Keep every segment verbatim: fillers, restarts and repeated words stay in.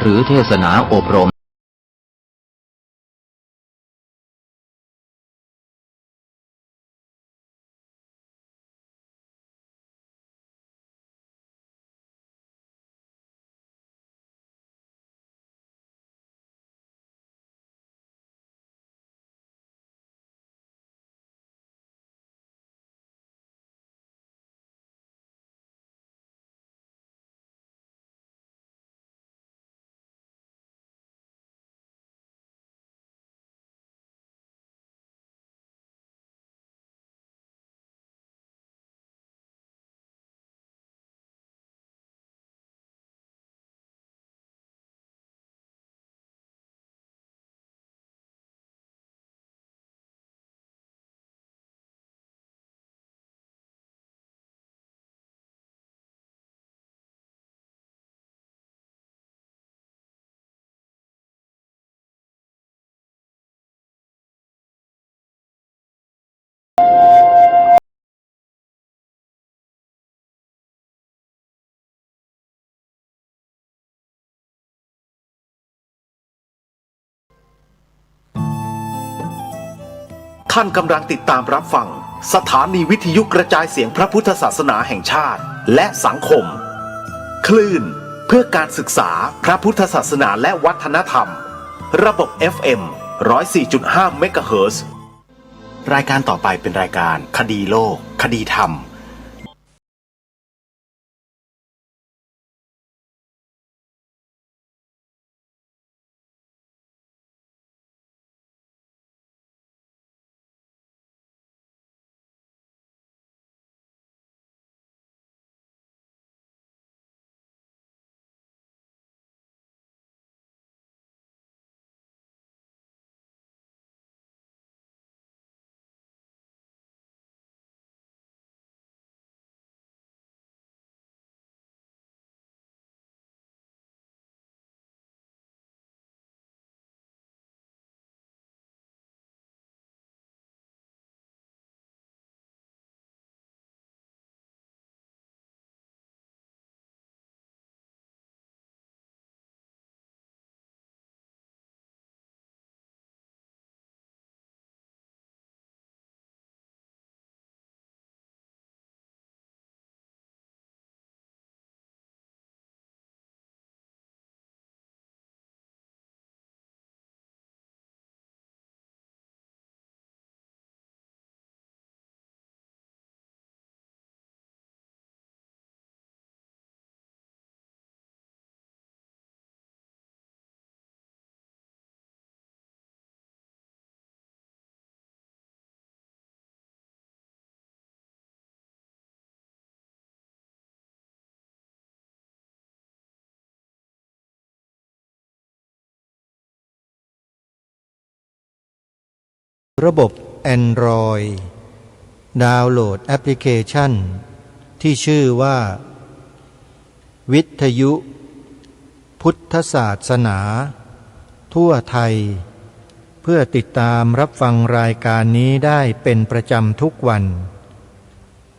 หรือเทศนาอบรม ท่านกำลังติดตามรับฟังสถานีวิทยุกระจายเสียงพระพุทธศาสนาแห่งชาติ และสังคม คลื่นเพื่อการศึกษาพระพุทธศาสนาและวัฒนธรรม ระบบ เอฟ เอ็ม ร้อยสี่จุดห้า เมกะเฮิรตซ์ รายการต่อไปเป็นรายการคดีโลก คดีธรรม ระบบ Android ดาวน์โหลดแอปพลิเคชันที่ชื่อว่า วิทยุพุทธศาสนาทั่วไทย เพื่อติดตามรับฟังรายการนี้ได้เป็นประจำทุกวัน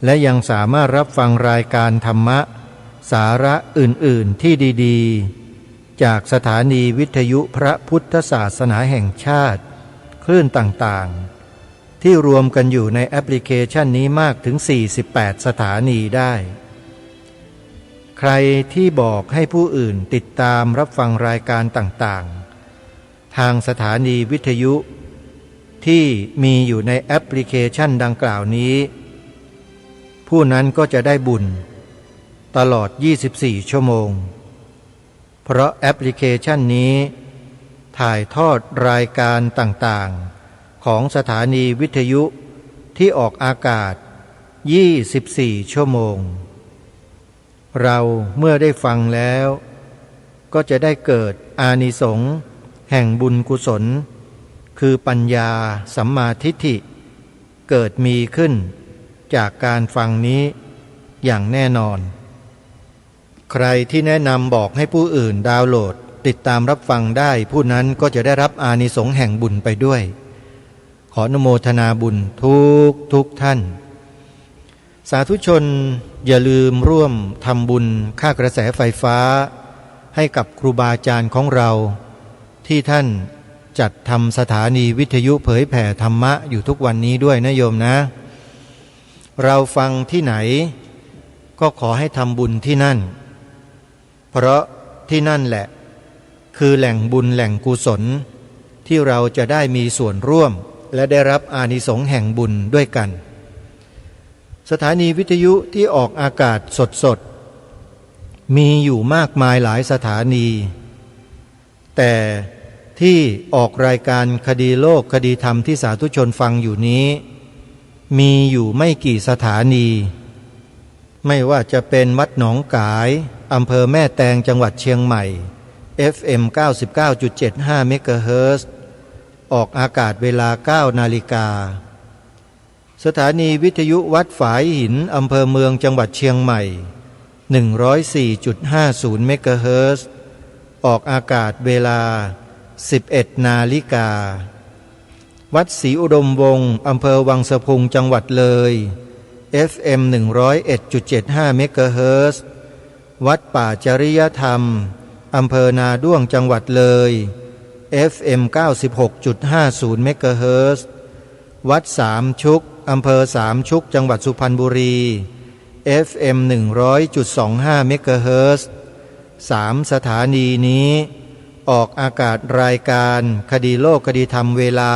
และยังสามารถรับฟังรายการธรรมะสาระอื่นๆที่ดีๆ จากสถานีวิทยุพระพุทธศาสนาแห่งชาติ คลื่นต่างๆ ที่รวมกันอยู่ในแอปพลิเคชันนี้มากถึง สี่สิบแปด สถานีได้ ใครที่บอกให้ผู้อื่นติดตามรับฟังรายการต่างๆ ทางสถานีวิทยุที่มีอยู่ในแอปพลิเคชันดังกล่าวนี้ ผู้นั้นก็จะได้บุญตลอด ยี่สิบสี่ ชั่วโมง เพราะแอปพลิเคชันนี้ถ่ายทอดรายการต่างๆ ของสถานีวิทยุที่ออกอากาศ ยี่สิบสี่ ชั่วโมง เราเมื่อได้ฟังแล้ว ก็จะได้เกิดอานิสงส์แห่งบุญกุศล คือปัญญาสัมมาทิฏฐิ เกิดมีขึ้นจากการฟังนี้อย่างแน่นอน ใครที่แนะนำบอกให้ผู้อื่นดาวน์โหลดติดตามรับฟังได้ ผู้นั้นก็จะได้รับอานิสงส์แห่งบุญไปด้วย ขออนุโมทนาบุญทุกทุกท่าน สาธุชนอย่าลืมร่วมทำบุญค่ากระแสไฟฟ้า ให้กับครูบาอาจารย์ของเรา ที่ท่านจัดทำสถานีวิทยุเผยแผ่ธรรมะอยู่ทุกวันนี้ด้วยนะโยมนะ เราฟังที่ไหน ก็ขอให้ทำบุญที่นั่น เพราะที่นั่นแหละ คือแหล่งบุญแหล่งกุศล ที่เราจะได้มีส่วนร่วม และได้รับอานิสงส์แห่งบุญด้วยกัน สถานีวิทยุที่ออกอากาศสดๆ มีอยู่มากมายหลายสถานี แต่ที่ออกรายการคดีโลกคดีธรรมที่สาธุชนฟังอยู่นี้ มีอยู่ไม่กี่สถานี ไม่ว่าจะเป็นวัดหนองกาย อำเภอแม่แตง จังหวัดเชียงใหม่ เอฟเอ็ม เก้าสิบเก้าจุดเจ็ดห้า เมกะเฮิรตซ์ ออกอากาศเวลา เก้านาฬิกา สถานีวิทยุวัดฝายหิน อำเภอเมือง จังหวัดเชียงใหม่ หนึ่งร้อยสี่จุดห้าศูนย์ เมกะเฮิรตซ์ ออกอากาศเวลา สิบเอ็ดนาฬิกา วัดศรีอุดมวงศ์ อำเภอวังสะพุง จังหวัดเลย เอฟเอ็ม หนึ่งร้อยเอ็ดจุดเจ็ดห้า เมกะเฮิรตซ์ วัดป่าจริยธรรม อำเภอนาด้วง จังหวัดเลย เอฟเอ็ม เก้าสิบหกจุดห้าศูนย์ เมกะเฮิรตซ์ วัดสามชุก อำเภอสามชุก จังหวัดสุพรรณบุรี เอฟเอ็ม หนึ่งร้อยจุดสองห้า เมกะเฮิรตซ์ สามสถานีนี้ ออกอากาศรายการคดีโลกคดีธรรมเวลา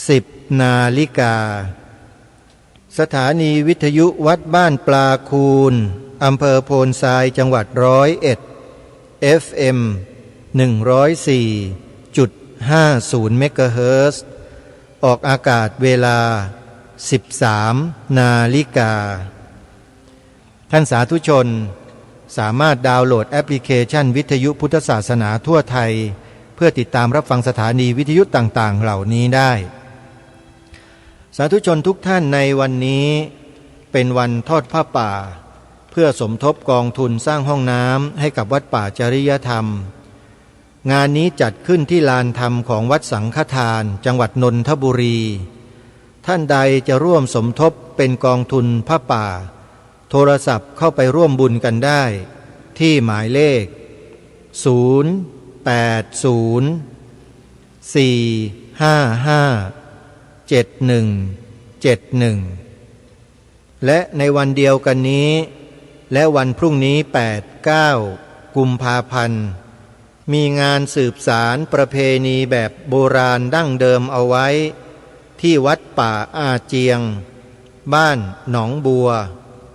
สิบนาฬิกา สถานีวิทยุวัดบ้านปลาคูน อำเภอโพนทราย จังหวัดร้อยเอ็ด เอฟเอ็ม หนึ่งร้อยสี่จุดห้าศูนย์ เมกะเฮิรตซ์ ออกอากาศเวลา สิบสามนาฬิกา ท่านสาธุชนสามารถดาวน์โหลดแอปพลิเคชันวิทยุพุทธศาสนาทั่วไทย เพื่อติดตามรับฟังสถานีวิทยุต่างๆ เหล่านี้ได้ สาธุชนทุกท่าน ในวันนี้เป็นวันทอดผ้าป่า เพื่อสมทบกองทุนสร้างห้องน้ำให้กับวัดป่าจริยธรรม งานนี้จัดขึ้นที่ลานธรรมของวัดสังฆทาน จังหวัดนนทบุรี ท่านใดจะร่วมสมทบเป็นกองทุนผ้าป่า โทรศัพท์เข้าไปร่วมบุญกันได้ ที่หมายเลข ศูนย์ แปด ศูนย์ สี่ ห้า ห้า เจ็ด หนึ่ง เจ็ด หนึ่ง และในวันเดียวกันนี้ และวันพรุ่งนี้ แปด เก้า กุมภาพันธ์ มีงานสืบสานประเพณีแบบโบราณดั้งเดิมเอาไว้ ที่วัดป่าอาเจียง บ้านหนองบัว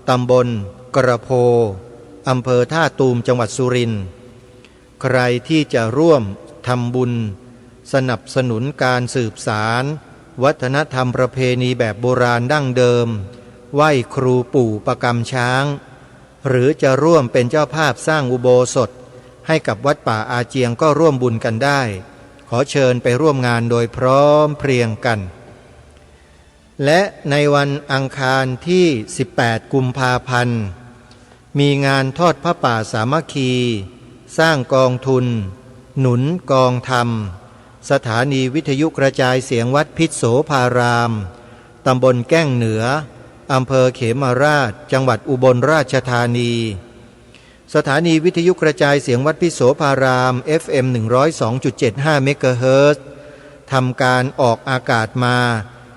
ตำบลกระโพ อำเภอท่าตูม จังหวัดสุรินทร์ ใครที่จะร่วมทำบุญสนับสนุนการสืบสานวัฒนธรรมประเพณีแบบโบราณดั้งเดิม ไหว้ครูปู่ประกำช้าง หรือจะร่วมเป็นเจ้าภาพสร้างอุโบสถให้กับวัดป่าอาเจียงก็ร่วมบุญกันได้ ขอเชิญไปร่วมงานโดยพร้อมเพรียงกัน และในวันอังคารที่ สิบแปด กุมภาพันธ์ มีงานทอดผ้าป่าสามัคคี สร้างกองทุน หนุนกองธรรม สถานีวิทยุกระจายเสียงวัดพิษโสภาราม ตำบลแก้งเหนือ อำเภอเขมราช จังหวัดอุบลราชธานี สถานีวิทยุกระจายเสียงวัดพิษโสภาราม เอฟเอ็ม หนึ่งร้อยสองจุดเจ็ดห้า เมกะเฮิรตซ์ ทำการออกอากาศมา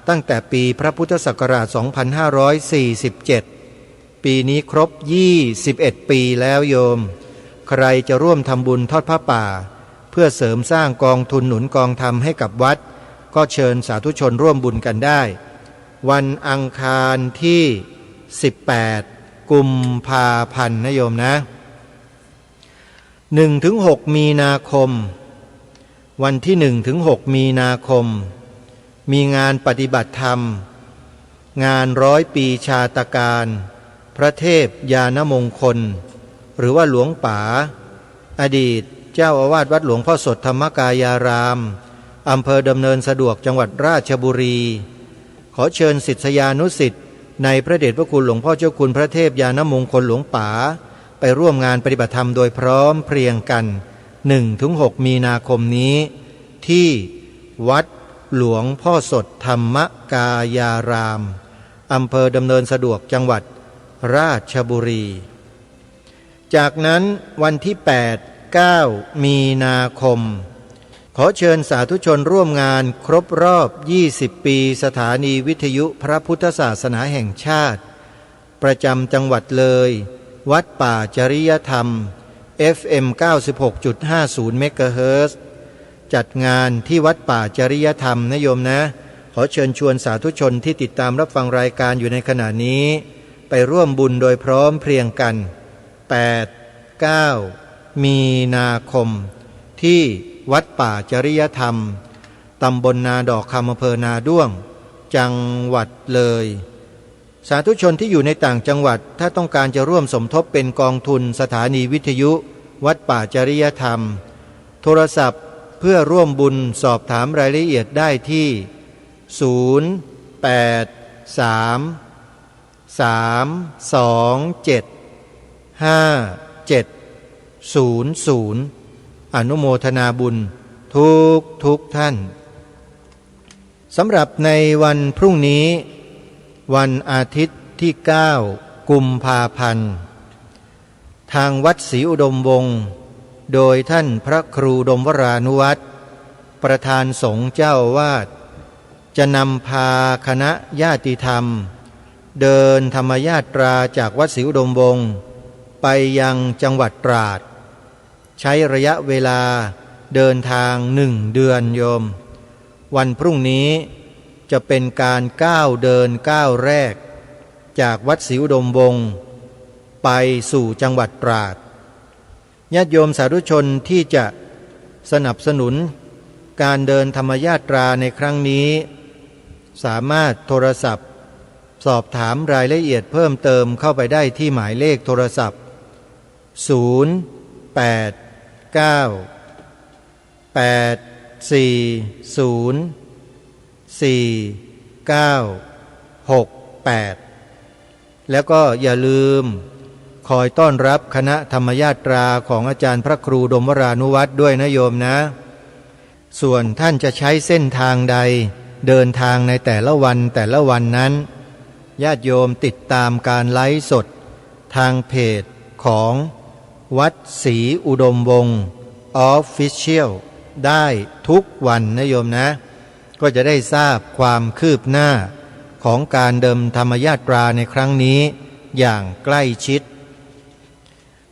ตั้งแต่ปีพระพุทธศักราช สองพันห้าร้อยสี่สิบเจ็ด ปีนี้ครบ ยี่สิบเอ็ด ปีแล้วโยม ใครจะร่วมทำบุญทอดผ้าป่า เพื่อเสริมสร้างกองทุนหนุนกองธรรมให้กับวัด ก็เชิญสาธุชนร่วมบุญกันได้ วันอังคารที่ สิบแปด กุมภาพันธ์นะโยมนะ หนึ่งถึงหก มีนาคม วันที่ หนึ่งถึงหก มีนาคม มีงานปฏิบัติธรรม งานร้อยปีชาตการ พระเทพญาณมงคล หรือว่าหลวงป๋า อดีตเจ้าอาวาสวัดหลวงพ่อสดธรรมกายาราม อำเภอดำเนินสะดวก จังหวัดราชบุรี ขอเชิญศิษยานุศิษย์ในพระเดชพระคุณหลวงพ่อเจ้าคุณพระเทพญาณมงคลหลวงป๋า ไปร่วมงานปฏิบัติธรรมโดยพร้อมเพรียงกัน หนึ่งถึงหก มีนาคมนี้ ที่วัดหลวงพ่อสดธรรมกายาราม อำเภอดำเนินสะดวก จังหวัดราชบุรี จากนั้นวันที่ แปด เก้า มีนาคม ขอเชิญสาธุชนร่วมงานครบรอบ ยี่สิบ ปีสถานีวิทยุพระพุทธศาสนาแห่งชาติ ประจำจังหวัดเลย วัดป่าจริยธรรม เอฟเอ็ม เก้าสิบหกจุดห้าศูนย์ เมกะเฮิรตซ์ จัดงานที่วัดป่าจริยธรรมนะโยมนะ ขอเชิญชวนสาธุชนที่ติดตามรับฟังรายการอยู่ในขณะนี้ ไปร่วมบุญโดยพร้อมเพรียงกัน แปด เก้า มีนาคม ที่วัดป่าจริยธรรม ตำบลนาดอกคำ อำเภอนาด้วง จังหวัดเลย สาธุชนที่อยู่ในต่างจังหวัด ถ้าต้องการจะร่วมสมทบเป็นกองทุนสถานีวิทยุวัดป่าจริยธรรม โทรศัพท์เพื่อร่วมบุญสอบถามรายละเอียดได้ที่ ศูนย์ แปด สาม สาม สอง เจ็ด ห้า เจ็ด ศูนย์ ศูนย์ อนุโมทนาบุญทุกทุกท่าน สำหรับในวันพรุ่งนี้ วันอาทิตย์ที่ เก้า กุมภาพันธ์ ทางวัดศรีอุดมวงศ์ โดยท่านพระครูอุดมวรานุวัฒน์ ประธานสงฆ์เจ้าอาวาส จะนำพาคณะญาติธรรม เดินธรรมยาตราจากวัดศรีอุดมวงศ์ ไปยังจังหวัดตราด ใช้ระยะเวลาเดินทางหนึ่งเดือนโยม วันพรุ่งนี้จะเป็นการก้าวเดินก้าวแรก จากวัดศรีอุดมวงศ์ ไปสู่จังหวัดตราด ญาติโยมสาธุชนที่จะสนับสนุนการเดินธรรมยาตราในครั้งนี้ สามารถโทรศัพท์สอบถามรายละเอียดเพิ่มเติมเข้าไปได้ที่หมายเลขโทรศัพท์ ศูนย์ แปด เก้า แปด สี่ ศูนย์ สี่ เก้า หก แปด แล้วก็อย่าลืมคอยต้อนรับคณะธรรมยาตราของอาจารย์พระครูอุดมวรานุวัฒน์ด้วยนะโยมนะ ส่วนท่านจะใช้เส้นทางใดเดินทางในแต่ละวันแต่ละวันนั้น ญาติโยมติดตามการไลฟ์สดทางเพจของวัดศรีอุดมวงศ์ Official ได้ทุกวันนะโยมนะ ก็จะได้ทราบความคืบหน้าของการเดินธรรมยาตราในครั้งนี้อย่างใกล้ชิด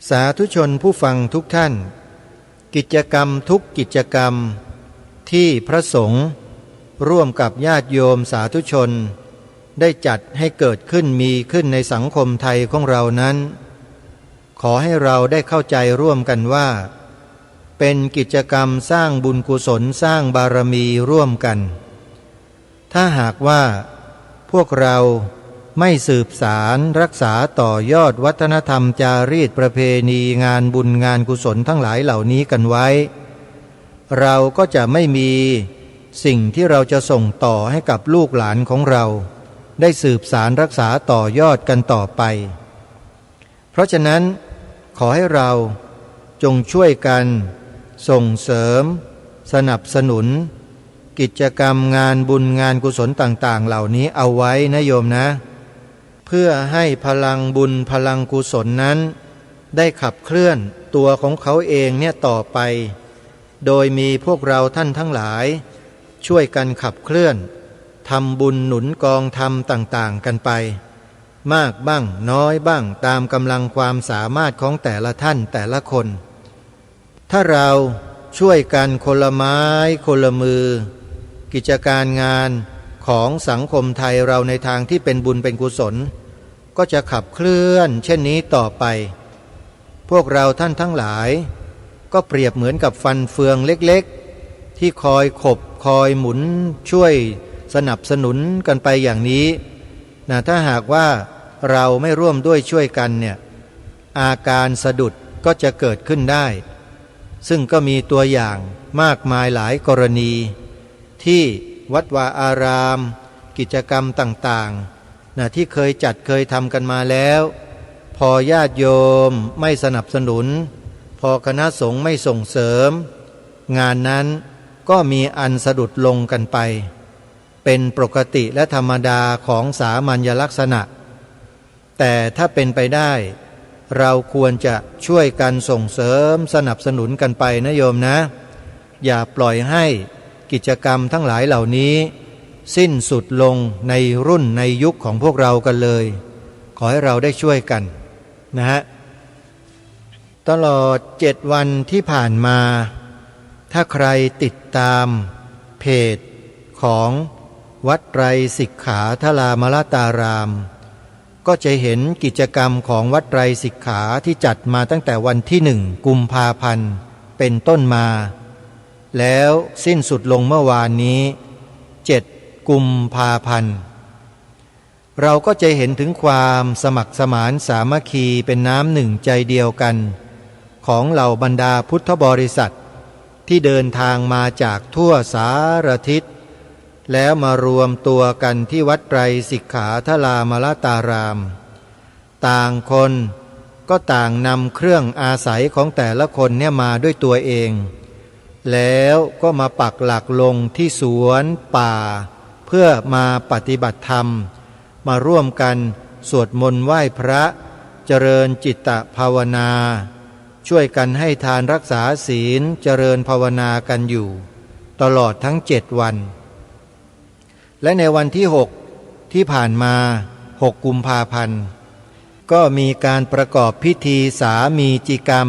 สาธุชนผู้ฟังทุกท่าน กิจกรรมทุกกิจกรรมที่พระสงฆ์ร่วมกับญาติโยมสาธุชน ได้จัดให้เกิดขึ้นมีขึ้นในสังคมไทยของเรานั้น ขอให้เราได้เข้าใจร่วมกันว่า เป็นกิจกรรมสร้างบุญกุศลสร้างบารมีร่วมกัน ถ้าหากว่าพวกเราไม่สืบสานรักษาต่อยอดวัฒนธรรมจารีตประเพณีงานบุญงานกุศลทั้งหลายเหล่านี้กันไว้ เราก็จะไม่มีสิ่งที่เราจะส่งต่อให้กับลูกหลานของเรา ได้สืบสานรักษาต่อยอดกันต่อไป เพราะฉะนั้นขอให้เราจงช่วยกันส่งเสริม สนับสนุน กิจกรรมงานบุญงานกุศลต่างๆ เหล่านี้เอาไว้นะโยมนะ เพื่อให้พลังบุญพลังกุศลนั้น ได้ขับเคลื่อนตัวของเขาเองเนี่ยต่อไป โดยมีพวกเราท่านทั้งหลาย ช่วยกันขับเคลื่อนทำบุญหนุนกองธรรมต่างๆ กันไป มากบ้างน้อยบ้างตามกำลังความสามารถของแต่ละท่านแต่ละคน ถ้าเราช่วยกันคนละไม้คนละมือ กิจการงานของสังคมไทยเราในทางที่เป็นบุญเป็นกุศล ก็จะขับเคลื่อนเช่นนี้ต่อไป พวกเราท่านทั้งหลาย ก็เปรียบเหมือนกับฟันเฟืองเล็กๆ ที่คอยขบคอยหมุนช่วยสนับสนุนกันไปอย่างนี้นะ ถ้าหากว่าเราไม่ร่วมด้วยช่วยกันเนี่ย อาการสะดุดก็จะเกิดขึ้นได้ ซึ่งก็มีตัวอย่างมากมายหลายกรณี ที่วัดวาอาราม กิจกรรมต่างๆ นะ ที่เคยจัดเคยทำกันมาแล้ว พอญาติโยมไม่สนับสนุน พอคณะสงฆ์ไม่ส่งเสริม งานนั้นก็มีอันสะดุดลงกันไป เป็นปกติและธรรมดาของสามัญลักษณะ แต่ถ้าเป็นไปได้ เราควรจะช่วยกันส่งเสริมสนับสนุนกันไปนะโยมนะ อย่าปล่อยให้กิจกรรมทั้งหลายเหล่านี้สิ้นสุดลงในรุ่นในยุคของพวกเรากันเลย ขอให้เราได้ช่วยกันนะฮะ ตลอดเจ็ดวันที่ผ่านมา ถ้าใครติดตามเพจของวัดไตรสิกขาทรามรัตตาราม ก็จะเห็นกิจกรรมของวัดไตรสิกขาที่จัดมาตั้งแต่วันที่หนึ่งกุมภาพันธ์เป็นต้นมา แล้วสิ้นสุดลงเมื่อวานนี้ เจ็ดกุมภาพันธ์ เราก็จะเห็นถึงความสมัครสมานสามัคคีเป็นน้ำหนึ่งใจเดียวกัน ของเหล่าบรรดาพุทธบริษัท ที่เดินทางมาจากทั่วสารทิศ แล้วมารวมตัวกันที่วัดไตรสิกขาทรามรัตตาราม ต่างคนก็ต่างนำเครื่องอาศัยของแต่ละคนเนี่ยมาด้วยตัวเอง แล้วก็มาปักหลักลงที่สวนป่า เพื่อมาปฏิบัติธรรม มาร่วมกันสวดมนต์ไหว้พระ เจริญจิตตภาวนา ช่วยกันให้ทานรักษาศีล เจริญภาวนากันอยู่ ตลอดทั้งเจ็ดวัน และในวันที่หกที่ผ่านมา หกกุมภาพันธ์ ก็มีการประกอบพิธีสามีจิกรรม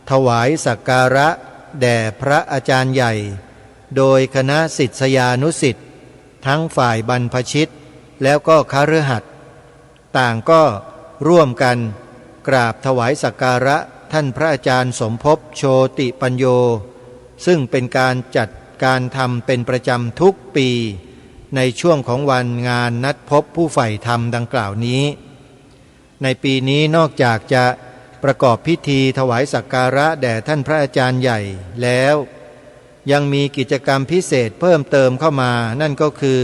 ถวายสักการะแด่พระอาจารย์ใหญ่ โดยคณะศิษยานุศิษย์ ทั้งฝ่ายบรรพชิต แล้วก็คฤหัสถ์ ต่างก็ร่วมกันกราบถวายสักการะท่านพระอาจารย์สมภพโชติปัญโญ ซึ่งเป็นการจัดการทำเป็นประจำทุกปี ในช่วงของวันงานนัดพบผู้ใฝ่ธรรมดังกล่าวนี้ ในปีนี้นอกจากจะประกอบพิธีถวายสักการะแด่ท่านพระอาจารย์ใหญ่แล้ว ยังมีกิจกรรมพิเศษเพิ่มเติมเข้ามา นั่นก็คือ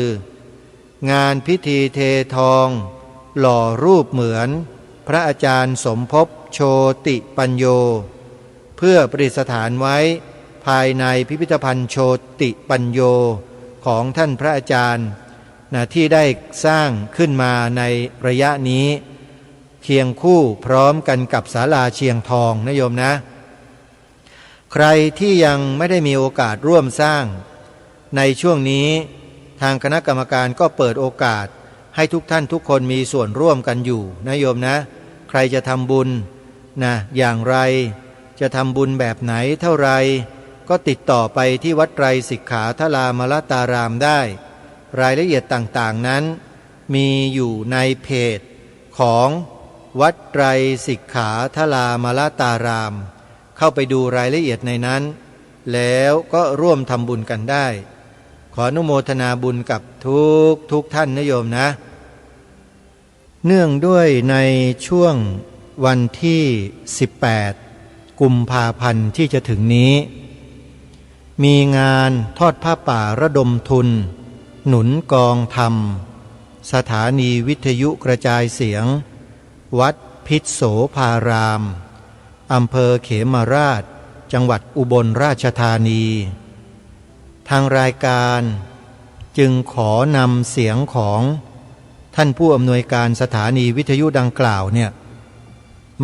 งานพิธีเททอง หล่อรูปเหมือนพระอาจารย์สมภพโชติปัญโญ เพื่อประดิษฐานไว้ภายในพิพิธภัณฑ์โชติปัญโญ ของท่านพระอาจารย์นะ ที่ได้สร้างขึ้นมาในระยะนี้ เคียงคู่พร้อมกันกับศาลาเชียงทองนะโยมนะ ใครที่ยังไม่ได้มีโอกาสร่วมสร้าง ในช่วงนี้ ทางคณะกรรมการก็เปิดโอกาสให้ทุกท่านทุกคนมีส่วนร่วมกันอยู่นะโยมนะ ใครจะทำบุญนะ อย่างไร จะทำบุญแบบไหนเท่าไร ก็ติดต่อไปที่วัดไตรสิกขาทรามรัตตารามได้ รายละเอียดต่างๆนั้น มีอยู่ในเพจของวัดไตรสิกขาทรามรัตตาราม เข้าไปดูรายละเอียดในนั้น แล้วก็ร่วมทำบุญกันได้ ขออนุโมทนาบุญกับทุกทุกท่านนะโยมนะ เนื่องด้วยในช่วงวันที่ สิบแปด กุมภาพันธ์ที่จะถึงนี้ มีงานทอดผ้าป่าระดมทุน หนุนกองธรรม สถานีวิทยุกระจายเสียง วัดพิษโสภาราม อำเภอเขมราช จังหวัดอุบลราชธานี ทางรายการจึงขอนำเสียงของท่านผู้อำนวยการสถานีวิทยุดังกล่าวเนี่ย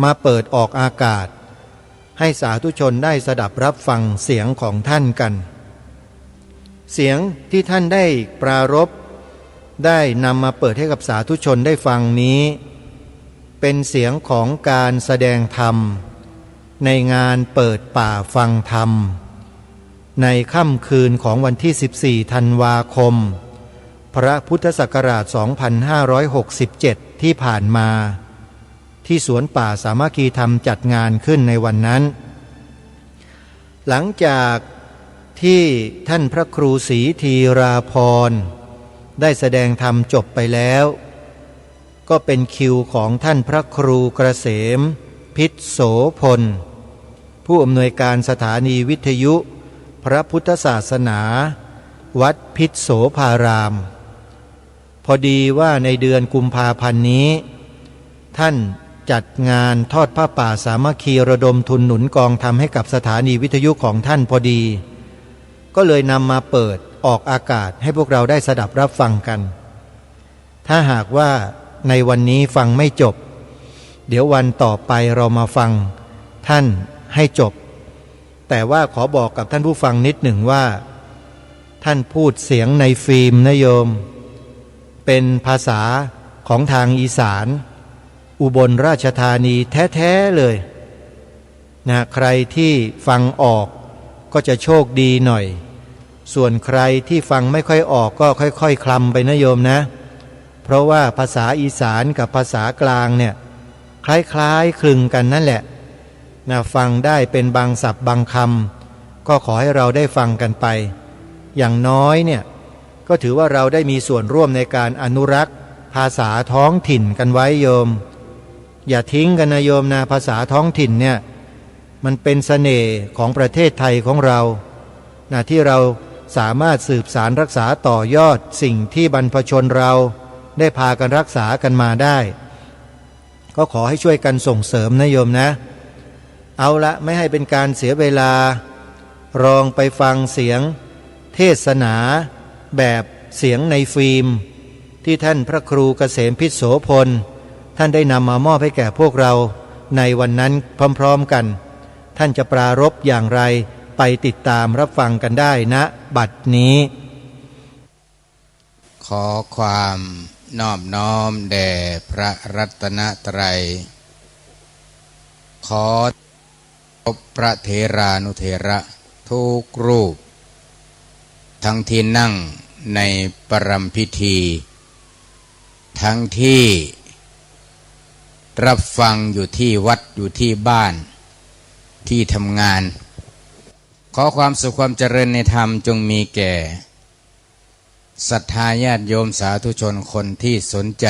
มาเปิดออกอากาศ ให้สาธุชนได้สดับรับฟังเสียงของท่านกัน เสียงที่ท่านได้ปรารภ ได้นำมาเปิดให้กับสาธุชนได้ฟังนี้ เป็นเสียงของการแสดงธรรม ในงานเปิดป่าฟังธรรม ในค่ำคืนของวันที่ สิบสี่ ธันวาคม พระพุทธศักราช สองพันห้าร้อยหกสิบเจ็ด ที่ผ่านมา ที่สวนป่าสามัคคีธรรมจัดงานขึ้นในวันนั้น หลังจากที่ท่านพระครูศรีธีราพรณ์ ได้แสดงธรรมจบไปแล้ว ก็เป็นคิวของท่านพระครูเกษม พิษโสพล ผู้อำนวยการสถานีวิทยุพระพุทธศาสนา วัดพิษโสภาราม พอดีว่าในเดือนกุมภาพันธ์นี้ ท่านจัดงานทอดผ้าป่าสามัคคีระดมทุนหนุนกองธรรมให้กับสถานีวิทยุของท่านพอดี ก็เลยนำมาเปิดออกอากาศให้พวกเราได้สดับรับฟังกัน ถ้าหากว่าในวันนี้ฟังไม่จบ เดี๋ยววันต่อไปเรามาฟังท่านให้จบ แต่ว่าขอบอกกับท่านผู้ฟังนิดหนึ่งว่า ท่านพูดเสียงในฟิล์มนะโยม เป็นภาษาของทางอีสาน อุบลราชธานีแท้ๆเลยนะ ใครที่ฟังออกก็จะโชคดีหน่อย ส่วนใครที่ฟังไม่ค่อยออกก็ค่อยๆคลำไปนะโยมนะ เพราะว่าภาษาอีสานกับภาษากลางเนี่ย คล้ายๆคลึงกันนั่นแหละนะ ฟังได้เป็นบางศัพท์บางคำ ก็ขอให้เราได้ฟังกันไป อย่างน้อยเนี่ย ก็ถือว่าเราได้มีส่วนร่วมในการอนุรักษ์ภาษาท้องถิ่นกันไว้โยม อย่าทิ้งกันนะโยมนะ ภาษาท้องถิ่นเนี่ย มันเป็นเสน่ห์ของประเทศไทยของเรานะ ที่เราสามารถสืบสานรักษาต่อยอดสิ่งที่บรรพชนเราได้พากันรักษากันมาได้ ก็ขอให้ช่วยกันส่งเสริมนะโยมนะ เอาละ ไม่ให้เป็นการเสียเวลา ลองไปฟังเสียงเทศนาแบบเสียงในฟิล์ม ที่ท่านพระครูเกษมพิษโสพล ท่านได้นำมามอบให้แก่พวกเราในวันนั้นพร้อมๆกัน ท่านจะปรารภอย่างไร ไปติดตามรับฟังกันได้ณบัดนี้ ขอความนอบน้อมแด่พระรัตนตรัย ขอพบพระเถรานุเถระทุกรูป ทั้งที่นั่งในประรำพิธี ทั้งที่รับฟังอยู่ที่วัด อยู่ที่บ้าน ที่ทำงาน ขอความสุขความเจริญในธรรมจงมีแก่ศรัทธาญาติโยมสาธุชนคนที่สนใจ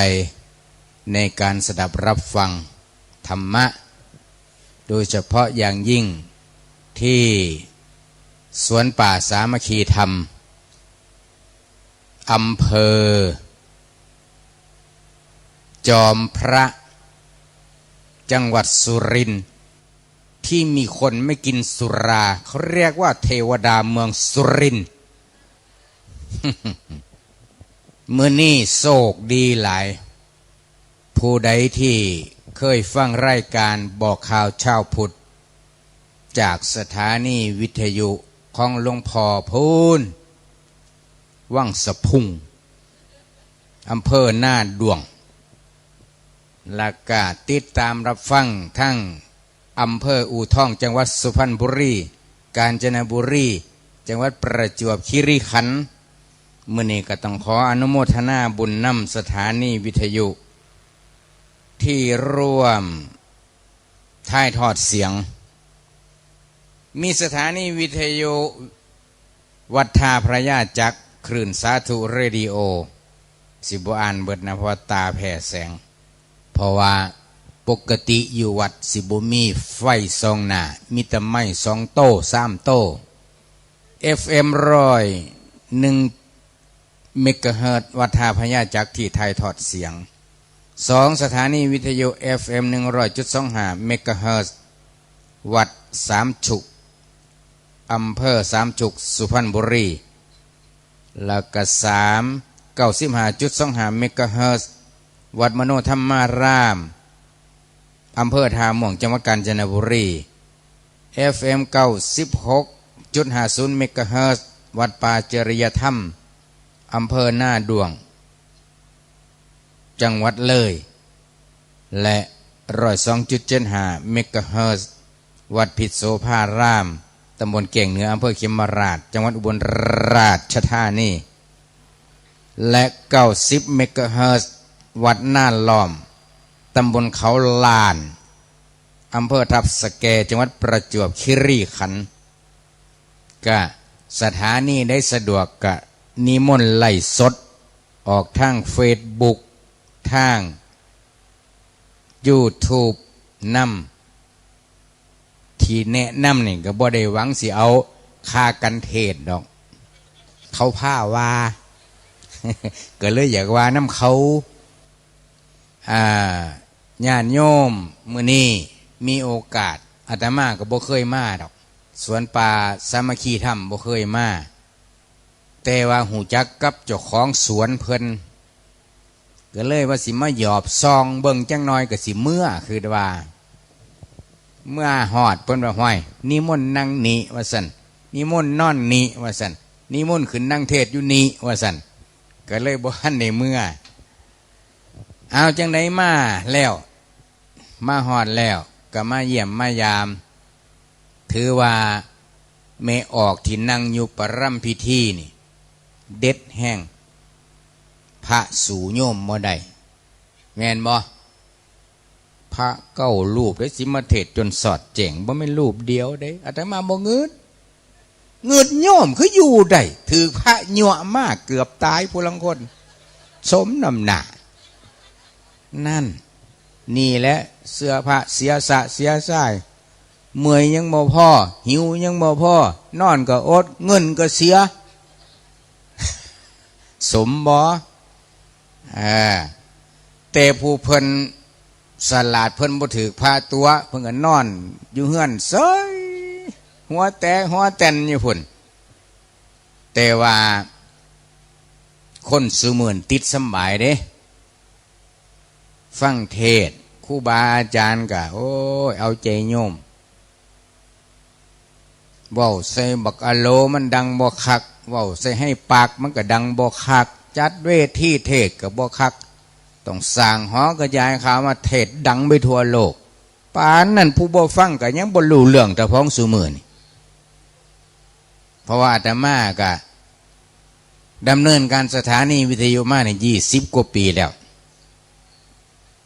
ในการสดับรับฟังธรรมะ โดยเฉพาะอย่างยิ่งที่สวนป่าสามัคคีธรรม อำเภอจอมพระ จังหวัดสุรินทร์ ที่มีคนไม่กินสุรา เขาเรียกว่าเทวดาเมืองสุรินทร์ มื้อนี้โชคดีหลาย ผู้ใดที่เคยฟังรายการบอกข่าวชาวพุทธ จากสถานีวิทยุของหลวงพ่อพูน วังสะพุง อำเภอนาด้วง และก็ติดตามรับฟังทั้งอำเภออู่ทอง จังหวัดสุพรรณบุรี กาญจนบุรี จังหวัดประจวบคีรีขันธ์ มื้อนี้ก็ต้องขออนุโมทนาบุญนำสถานีวิทยุ ที่ร่วมถ่ายทอดเสียง มีสถานีวิทยุวัดท่าพระยาจักร คลื่นสาธุเรดิโอ สิบ่อ่านเบิดนะ เพราะว่าตาแพ้แสง เพราะว่าปกติอยู่วัดสิบ่มีไฟส่องหน้า มีแต่ไม้สองโต้ สามโต้ เอฟเอ็ม ร้อยหนึ่งเมกะเฮิรตซ์ วัดท่าพระยาจักรที่ถ่ายทอดเสียง สอง สถานีวิทยุ เอฟเอ็ม หนึ่งร้อยจุดสองห้าเมกะเฮิรตซ์ วัดสามชุก อำเภอสามชุก สุพรรณบุรี แล้วก็ สาม เก้าสิบห้าจุดสองห้าเมกะเฮิรตซ์ วัดมโนธรรมาราม อำเภอท่าม่วง จังหวัดกาญจนบุรี เอฟเอ็ม เก้าสิบหกจุดห้าศูนย์เมกะเฮิรตซ์ วัดป่าจริยธรรม อำเภอนาด้วง จังหวัดเลย และ ร้อยสองจุดเจ็ดห้าเมกะเฮิรตซ์ วัดพิษโสภาราม ตำบลแก้งเหนือ อำเภอเขมราฐ จังหวัดอุบลราชธานี และ เก้าสิบเมกะเฮิรตซ์ วัดนาล้อม ตำบลเขาล้าน อำเภอทับสะแก จังหวัดประจวบคีรีขันธ์ ก็สถานีใดสะดวกก็นิมนต์ไลฟ์สดออกทางเฟซบุ๊ก ทางยูทูบนำ ที่แนะนำนี่ก็บ่ได้หวังสิเอาค่ากันเทศน์ดอก เขาพาว่า ก็เลยอยากว่านำเขา อ่า ญาติโยม มื้อนี้มีโอกาส อาตมาก็บ่เคยมาดอก สวนป่าสามัคคีธรรมบ่เคยมา แต่ว่าฮู้จักกับเจ้าของสวนเพิ่น ก็เลยว่าสิมาหยอบส่องเบิ่งจักหน่อย ก็สิเมือ คือว่า เมือฮอดเพิ่นว่า "ห้วย นิมนต์นั่งนี่" ว่าซั่น "นิมนต์นอนนี่" ว่าซั่น "นิมนต์ขึ้นนั่งเทศน์อยู่นี่" ว่าซั่น ก็เลยบ่ทันได้เมือ เอา จั่งใดมาแล้ว มาฮอดแล้วก็มาเยี่ยมมายาม ถือว่าแม่ออกที่นั่งอยู่ประรำพิธีนี่ เด็ดแฮง พระสู้โยมบ่ได้ แม่นบ่ พระเก้ารูปได้สิมาเทศน์จนสอดแจ้ง บ่แม่นรูปเดียวเด้ อาตมาบ่งึด งึดโยมคืออยู่ได้ ถืกพระยั่วมาเกือบตายผู้ลางคน สมน้ำหน้า นั่น นี่แหละ เสื้อผ้าเสียสะเสียสาย เมื่อยยังบ่พอ หิวยังบ่พอ นอนก็อด เงินก็เสีย สมบ่ เออ แต่ผู้เพิ่นสลาด เพิ่นบ่ถืกพระตั๋ว เพิ่นก็นอนอยู่เฮือนเซย หัวแตกหัวแตนอยู่พุ้น แต่ว่าคนซุมื้อนี้ติดสำบายเด้ ฟังเทศน์ ครูบาอาจารย์ก็ โอ้ย เอาใจโยม เว้าใส่บักอะโลมันดังบ่คัก เว้าใส่ไฮปาร์คมันก็ดังบ่คัก จัดเวทีเทศน์ก็บ่คัก ต้องสร้างหอกระจายข่าวมาเทศน์ดังไปทั่วโลก ปานนั้นผู้บ่ฟังก็ยังบ่รู้เรื่องเท่าของซุมื้อนี้ เพราะว่าอาตมาก็ดำเนินการสถานีวิทยุมานี่ ยี่สิบกว่าปีแล้ว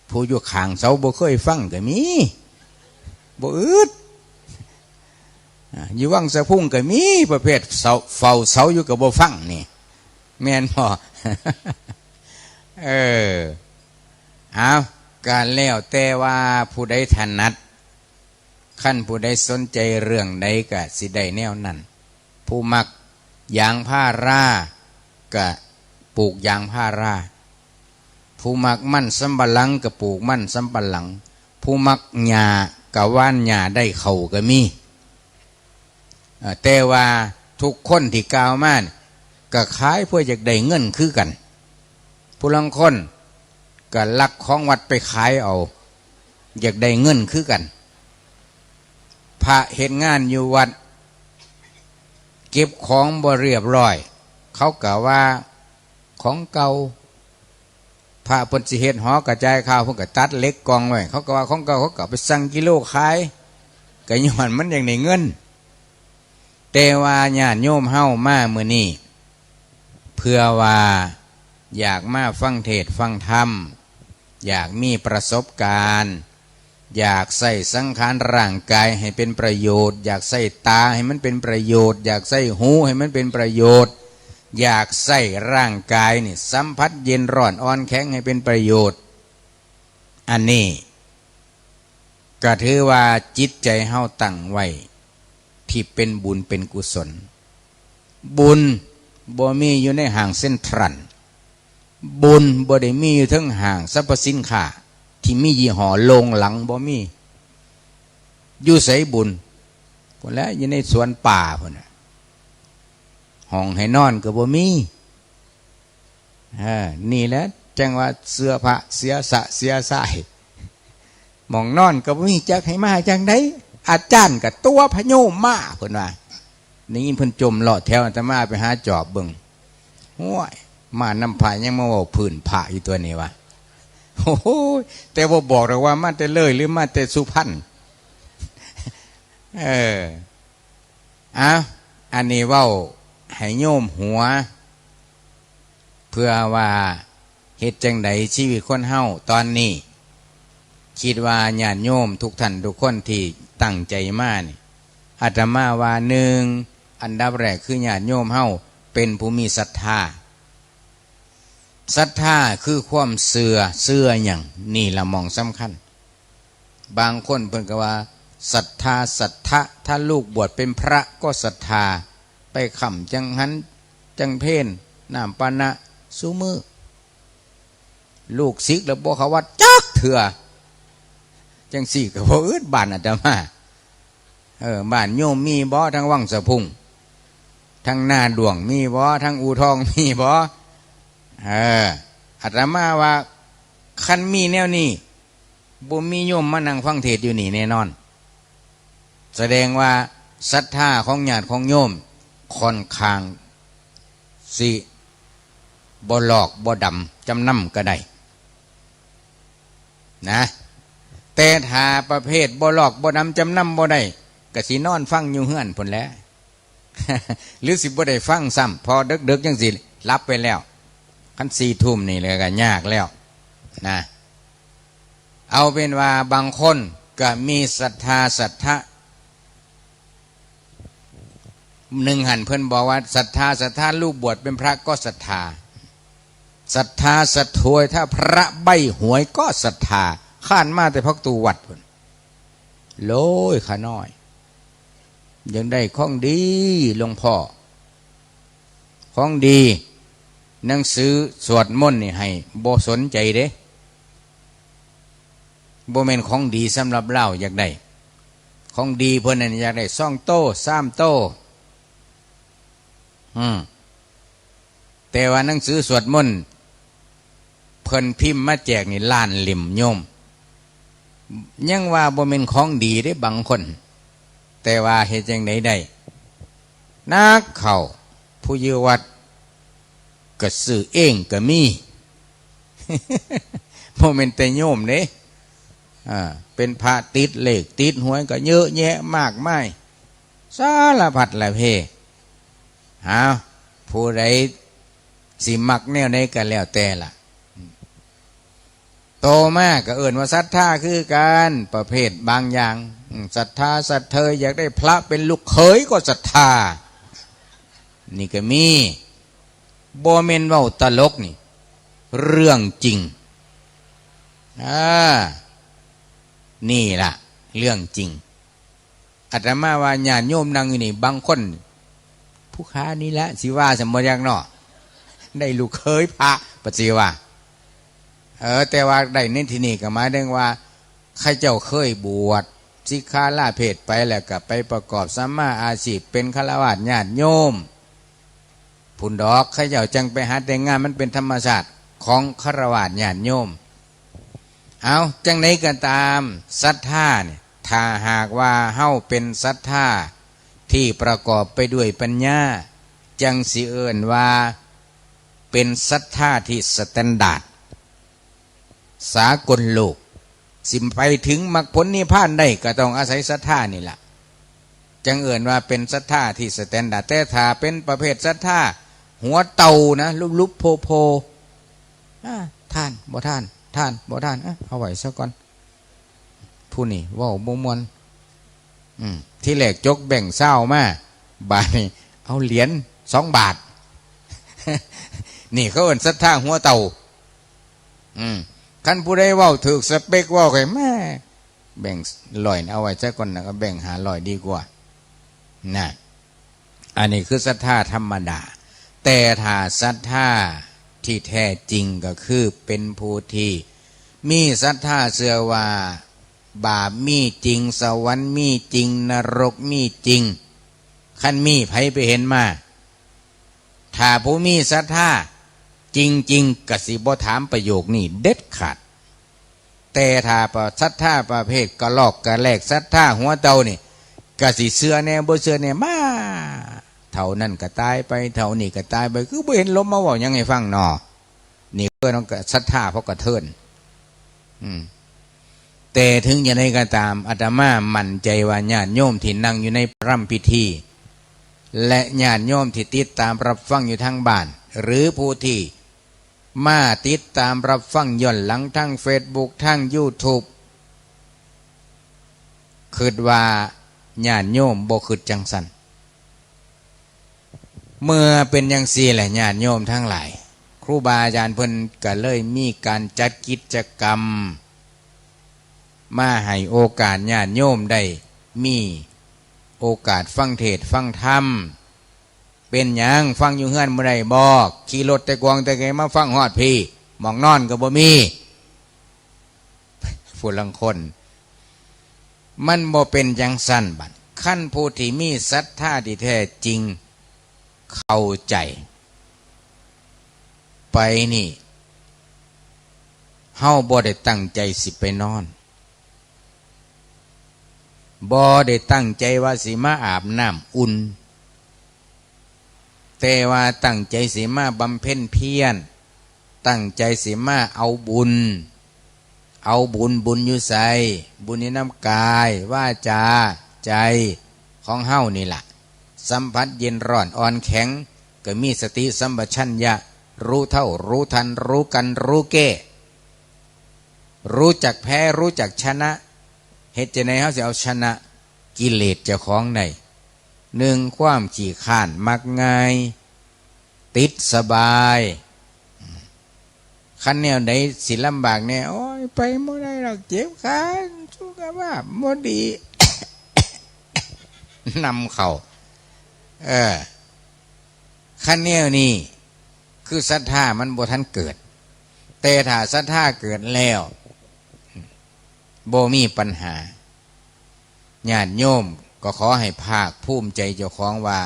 ผู้อยู่ข้างเสาบ่เคยฟังก็มี บ่อึด อ่า อยู่วังสะพุงก็มีประเภทเสา เฝ้าเสาอยู่ก็บ่ฟังนี่ แม่นบ่ เออ เอา ก็แล้วแต่ว่าผู้ใดถนัด คันผู้ใดสนใจเรื่องใดก็สิได้แนวนั้น ผู้มักยางพาราก็ปลูกยางพารา ผู้มักมันสำปะหลังก็ปลูกมันสำปะหลัง ผู้มักหญ้าก็หว่านหญ้าได้เข้าก็มี เอ่อ แต่ว่าทุกคนที่กล่าวมานี่ก็ขายเพื่ออยากได้เงินคือกัน ผู้ลางคนก็ลักของวัดไปขายเอา อยากได้เงินคือกัน พระเฮ็ดงานอยู่วัด เก็บของบ่เรียบร้อย เขาก็ว่าของเก่า พระเพิ่นสิเฮ็ดหอกระจายข่าว เพิ่นก็ตัดเหล็กกองไว้ เขาก็ว่าของเก่า เขาก็เอาไปชั่งกิโลขาย ก็ย้อนมันอยากได้เงิน แต่ว่าญาติโยมเฮามามื้อนี้ เพื่อว่าอยากมาฟังเทศน์ฟังธรรม อยากมีประสบการณ์ อยากใช้สังขารร่างกายให้เป็นประโยชน์ อยากใช้ตาให้มันเป็นประโยชน์ อยากใช้หูให้มันเป็นประโยชน์ อยากใช้ร่างกายนี่สัมผัสเย็นร้อนอ่อนแข็งให้เป็นประโยชน์ อันนี้ก็ถือว่าจิตใจเฮาตั้งไว้ที่เป็นบุญเป็นกุศล บุญบ่มีอยู่ในห้างเซ็นทรัล บุญบ่ได้มีอยู่เทิงห้างสรรพสินค้าที่มียี่ห้อโลงหลัง บ่มี อยู่ไสบุญ พุ้นแหละ อยู่ในสวนป่าพุ้นน่ะ ห้องให้นอนก็บ่มี เออ นี่แหละ จั่งว่าเสื้อผ้าเสียสะเสียสาย หม่องนอนก็บ่มี จักให้มาจั่งใด อาจารย์ก็ตั๋วพะโยมมา เพิ่นว่า ได้ยินเพิ่นจ่มเลาะแถวอาตมาไปหาจอบเบิ่ง โอ้ย มานำพระยังมาเว้าพื้นพระอยู่ตัวนี้วะ โอ้โห แต่บ่บอกดอกว่ามาแต่เลยหรือมาแต่สุพรรณ เออ อ่ะ อันนี้เว้าให้โยมหัว เพื่อว่าเฮ็ดจั่งใดชีวิตคนเฮาตอนนี้ คิดว่าญาติโยมทุกท่านทุกคนที่ตั้งใจมานี่ อาตมาว่า หนึ่ง อันดับแรกคือญาติโยมเฮาเป็นผู้มีศรัทธา ศรัทธาคือความเชื่อ เชื่อหยัง นี่ละหม่องสำคัญ บางคนเพิ่นก็ว่า ศรัทธา ศรัทธะ ถ้าลูกบวชเป็นพระก็ศรัทธา ไปค้ำจังหัน จังเพล น้ำปานะ ซุมื้อ ลูกศิษย์แล้วบ่เข้าวัดจักเทื่อ จั่งซี้ก็บ่อึดบ้านอาตมา เออ บ้านโยมมีบ่ ทางวังสะพุง ทางนาด้วงมีบ่ ทางอู่ทองมีบ่ เออ อาตมาว่า คันมีแนวนี้ บ่มีโยมมานั่งฟังเทศน์อยู่นี่แน่นอน แสดงว่าศรัทธาของญาติของโยมค่อนข้างสิบ่ลอกบ่ดำจำนำก็ได้นะ แต่ถ้าประเภทบ่ลอกบ่ดำจำนำบ่ได้ ก็สินอนฟังอยู่เฮือนพุ้นแหละ หรือสิบ่ได้ฟังซ้ำ พอดึกๆจั่งซี้หลับไปแล้ว คันสี่ทุ่มนี่เลยก็ยากแล้วนะ เอาเป็นว่าบางคนก็มีศรัทธาศรัทธา หนึ่งหั่นเพิ่นบอกว่าศรัทธาศรัทธา ลูกบวชเป็นพระก็ศรัทธา ศรัทธาศรัทธวย ถ้าพระใบ้หวยก็ศรัทธา ค้านมาแต่พักตูวัดพุ้น โลยขาน้อย ยังได้ของดีหลวงพ่อ ของดี หนังสือสวดมนต์นี่ให้บ่สนใจเด้ บ่แม่นของดีสำหรับลาวอยากได้ ของดีเพิ่นนั่นอยากได้สองโต สามโต อืม แต่ว่าหนังสือสวดมนต์ เพิ่นพิมพ์มาแจกนี่ล้านเล่มโยม ยังว่าบ่แม่นของดีเด้บางคน แต่ว่าเฮ็ดจั่งใดได้ นักเข้า ผู้อยู่วัดก็ซื้อเองก็มี บ่แม่นแต่โยมเด้ อ่า เป็นพระติดเลขติดหวยก็เยอะแยะมากมาย สารพัดละเพ หา ผู้ใดสิมักแนวใดก็แล้วแต่ล่ะ โตมาก็เอิ้นว่าศรัทธาคือกัน ประเภทบางอย่าง อืม ศรัทธาศรัทเทย อยากได้พระเป็นลูกเขยก็ศรัทธา นี่ก็มี บ่แม่นเว้าตลกนี่ เรื่องจริง อ่า นี่ล่ะ เรื่องจริง อาตมาว่าญาติโยมนั่งอยู่นี่ บางคน ผู้ค้านี่แหละ สิว่าสมมติอย่างเนาะ ได้ลูกเขยพระ ปะสิว่า เออ แต่ว่าได้ในที่นี่ก็หมายถึงว่า เขาเจ้าเคยบวช สิกขาลาเพศไปแล้วก็ไปประกอบสัมมาอาชีพเป็นฆราวาสญาติโยม พุ้นดอก เขาเจ้าจั่งไปหาแต่งงาน มันเป็นธรรมชาติของฆราวาสญาติโยม เอา จั่งใดก็ตาม ศรัทธาเนี่ย ถ้าหากว่าเฮาเป็นศรัทธาที่ประกอบไปด้วยปัญญา จั่งสิเอิ้นว่าเป็นศรัทธาที่สแตนดาร์ด สากลโลก สิไปถึงมรรคผลนิพพานได้ก็ต้องอาศัยศรัทธานี่ล่ะ จั่งเอิ้นว่าเป็นศรัทธาที่สแตนดาร์ด แต่ถ้าเป็นประเภทศรัทธาหัวเต่านะ ลุบๆโพๆ อ่า ทาน บ่ทาน ทาน บ่ทาน อ่ะ เอาไว้ซะก่อน ผู้นี่เว้าบ่ม่วน อืม ทีแรกจกแบงค์ซาวมา บาดนี้เอาเหรียญสองบาท นี่เขาเอิ้นศรัทธาหัวเต่า อืม คันผู้ใดเว้าถืกสเปค เว้าไป แม่ แบงค์ร้อยนี่เอาไว้ซะก่อนนะ เอาแบงค์ห้าร้อยดีกว่า นะ อันนี้คือศรัทธาธรรมดา แต่ถ้าศรัทธาที่แท้จริงก็คือเป็นผู้ที่มีศรัทธาเชื่อว่าบาปมีจริง สวรรค์มีจริง นรกมีจริง คันมีไผไปเห็นมา ถ้าผู้มีศรัทธาจริงๆ ก็สิบ่ถามประโยคนี้เด็ดขาด แต่ถ้าศรัทธาประเภทกะลอกกะแลก ศรัทธาหัวเต่านี่ ก็สิเชื่อแหน่บ่เชื่อแหน่ มา เท่านั้นก็ตายไป เท่านี้ก็ตายไป คือบ่เห็นลมมาเว้าหยังให้ฟังน้อ นี่เพิ่นก็ศรัทธาเพราะกระเทิน อืม แต่ถึงอย่างไรก็ตาม อาตมามั่นใจว่าญาติโยมที่นั่งอยู่ในพระรำพิธี และญาติโยมที่ติดตามรับฟังอยู่ทางบ้าน หรือผู้ที่มาติดตามรับฟังย้อนหลังทางเฟซบุ๊ก ทางยูทูบ คิดว่าญาติโยมบ่คิดจั่งซั้น เมื่อเป็นจั่งซี้แหละ ญาติโยมทั้งหลาย ครูบาอาจารย์เพิ่นก็เลยมีการจัดกิจกรรม มาให้โอกาสญาติโยมได้มีโอกาสฟังเทศน์ฟังธรรม เป็นหยังฟังอยู่เฮือนบ่ได้บ่ ขี่รถแต่กวางแต่ไกลมาฟังฮอดพี้ หม่องนอนก็บ่มี ผู้ลางคน มันบ่เป็นจั่งซั้นบัด คันผู้ที่มีศรัทธาที่แท้จริง เข้าใจ ไปนี่ เฮาบ่ได้ตั้งใจสิไปนอน บ่ได้ตั้งใจว่าสิมาอาบน้ำอุ่น แต่ว่าตั้งใจสิมาบำเพ็ญเพียร ตั้งใจสิมาเอาบุญ เอาบุญ บุญอยู่ไส บุญอยู่นำกาย วาจา ใจของเฮานี่ล่ะ สัมผัสเย็นร้อนอ่อนแข็ง ก็มีสติสัมปชัญญะ รู้เท่า รู้ทัน รู้กัน รู้แก้ รู้จักแพ้ รู้จักชนะ เฮ็ดจั่งใดเฮาสิเอาชนะกิเลสเจ้าของได้ หนึ่ง ความขี้คร้าน มักง่าย ติดสบาย คันแนวใดสิลำบากแน่ โอ้ย ไปบ่ได้ดอก เจ็บขา สุขภาพบ่ดี นำเข้า เออ คันแนวนี้ คือศรัทธามันบ่ทันเกิด แต่ถ้าศรัทธาเกิดแล้ว บ่มีปัญหา ญาติโยมก็ขอให้ภาคภูมิใจเจ้าของว่า